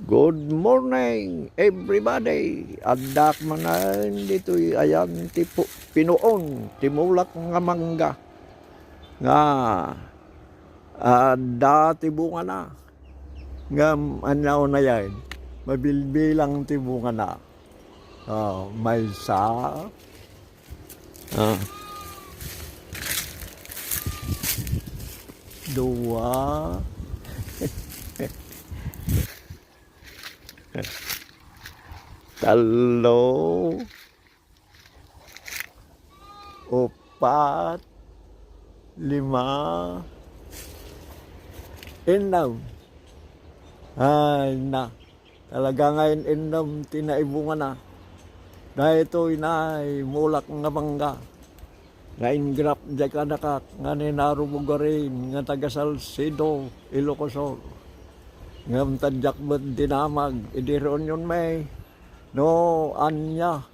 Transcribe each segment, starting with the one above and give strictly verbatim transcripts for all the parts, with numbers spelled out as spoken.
Good morning, everybody. Addak manen ditoy ayan ti pu-, pinuon ti mulak nga mangga nga adda ti bungana. Ngem ania unay, mabilbilang ti bungana. Oh, maysa. Ah. Dua. Tallo. Upat. Lima. Ennem. Ay na. Talaga nga in-, ennem ti naibungana. Daytoy nay mulak nga mangga nga ingrap diay kadakak nga ni Naro Bugarin nga taga Salcedo, Ilocos Sur. Ngem ta diak met dinamag idi reunion mi no ania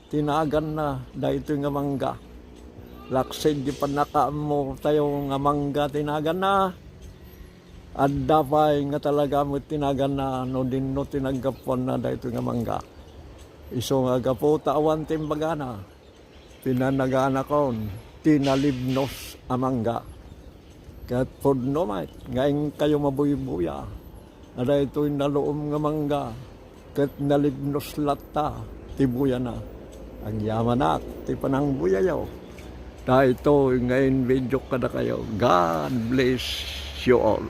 ti naganna daytoy nga mangga. Laksid di pannakaammo tayo nga mangga ti naganna. Adda pay nga talaga met ti naganna no dinno ti naggapuanna daytoy nga mangga. Isu nga gapu ta awan ti imbagana, pinanaganakon ti nalibnos a mangga. Ket pudno met nga inkayo mabuybuya a daytoy naluom nga mangga ket nalibnos latta ti buyana. Agyamanak ti panangbuyayo. Daytoy nga in-video kadakayo. God bless you all.